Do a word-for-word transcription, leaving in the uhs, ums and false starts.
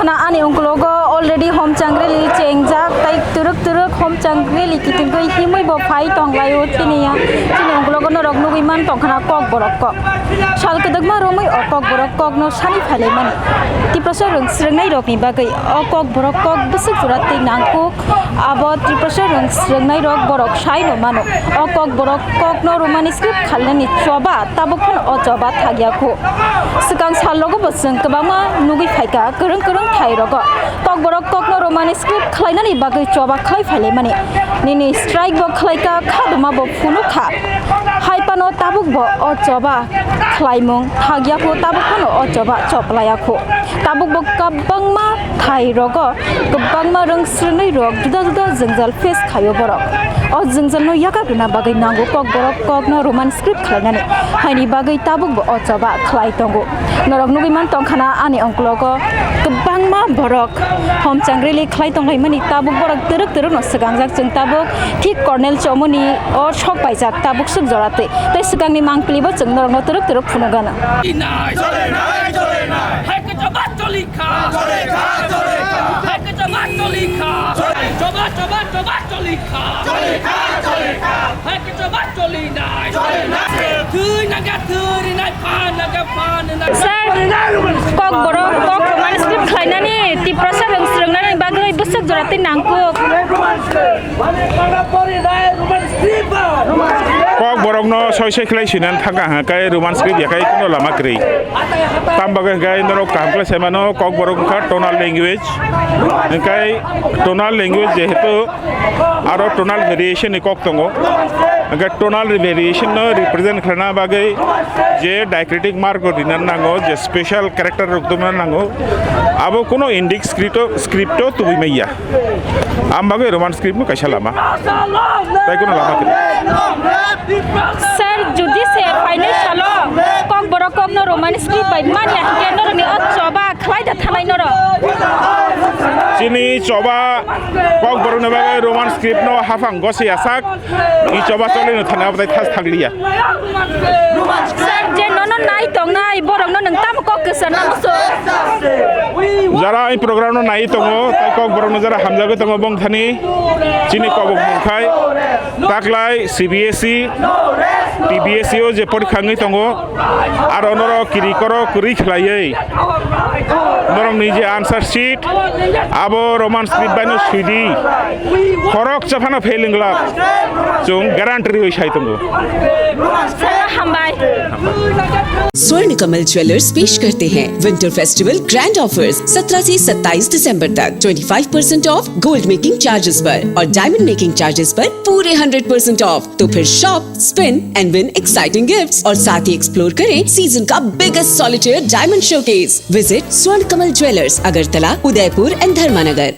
Na ani ungkulogo already homchang rally chengjak, tai twrwk twrwk homchang rally kitingwi himwi bo phai tonglaio chini ya. Chini ungkulogo norok nugwi man tongkhana Kokborok kok. Sal kwdwkma romwi o Kokborok kokno sani phailaimani. Tiprasa rwng srwngnai rokni bagwi o Kokborok kok bwswk jora twi nangkuk. Abo Tiprasa rwng srwngnai rok borok saino mano. O Kokborok kokno Roman script khalnani choba tabuk phano o choba thagya kho. Swkang sal rogo bo chwng kwbangma nugwi phaikha kwrwng kwrwng thai rogo. Kokborok kokno Roman script khlainani bagwi choba khlai phailaimani. Nini strike bo khlaikha, khaduma bo phunukha. Hai phano tabuk bo o choba khlaimung thagya kho, tabuk phano o choba choplaya kho. Tabuk bo kwbangma thai rogo kwbangma rwng srwngnai rok juda juda jwngjal face khaio borok. O jwngjal no yakak rwna bagwi nango Kokborok kokno Roman script khlainani. Haini bagwi tabuk bo o choba khlai tongo. Norok nugwi man tongkhana ani ungkulogo kwbangma borok homchang rally khlai tonglaimani, tabuk borok twrwk twrwk no swkangjak, chwng tabuk thik Colonel Chomoni o sok paijak tabuk swk jora twi. Tei swkangni mangpili bo chwng norokno twrwk twrwk phunukgana. Hai khe choba choli kha. Hai khe choba choli kha. Choba, choba, choba choli kha. Hai khe choba choli nai. Thwi nangya thwi rinai, phan nangya phan rinai. Sir, Kokborok kok Roman script khlainani, Tiprasa rwng srwngnani bagwi bwswk jora twi nangkuk. Kokborokno soi soi khlai sinan thangkha hwnkhe kai Roman script ya kai kuno lama kwrwi. Tam bagwi hwnkhe norok kaham khlai sai mano, Kokborok wngkha tonal language. Hwnkhe tonal language jehetu aro tonal variation ni kok tongo. Hwnkhe tonal variation no represent khlaina bagwi je diacritic mark rok rina nango, je special character rok tongna nango, abo kuno Indic script o, script o tubui maya. Am bagwi Roman script no kaisa lama. Tai kuno lama kwrwi. Sir, jodi se phainai salo Kokborok kokno Roman script bai manya hwnkhe norokni o choba khlai da thanai norok. Chini choba Kokborokni bagwi Roman script no haphang gosi asak. I choba choli no thani abatai thas thakliya. Sir, je nono nai tongnai borok no nwng tamo kok kwsa na musu. Jara i program no nai tongo, tai Kokborok no jara hamjagwi tongo bong thani. Chini kobok mungkhai taklai C B S E, T B S E o je porikha wngwi tongo. Aro norok kiri koro kwrwi khlaiwi norokni je answer sheet abo Roman script bai no swidi. Khorok chaphano fail wng glak. Chwng guarantee rwi sai tongo. Hambai. स्वर्ण कमल ज्वेलर्स पेश करते हैं winter festival grand offers. सत्रह से सत्ताईस दिसंबर तक twenty five percent of gold making charges पर और डायमंड मेकिंग चार्जेस पर पूरे हंड्रेड परसेंट ऑफ। तो फिर shop, spin and win exciting gifts और साथ ही एक्सप्लोर करें सीजन का biggest solitaire diamond showcase. Visit स्वर्ण कमल ज्वेलर्स, अगरतला, उदयपुर एंड धर्मानगर।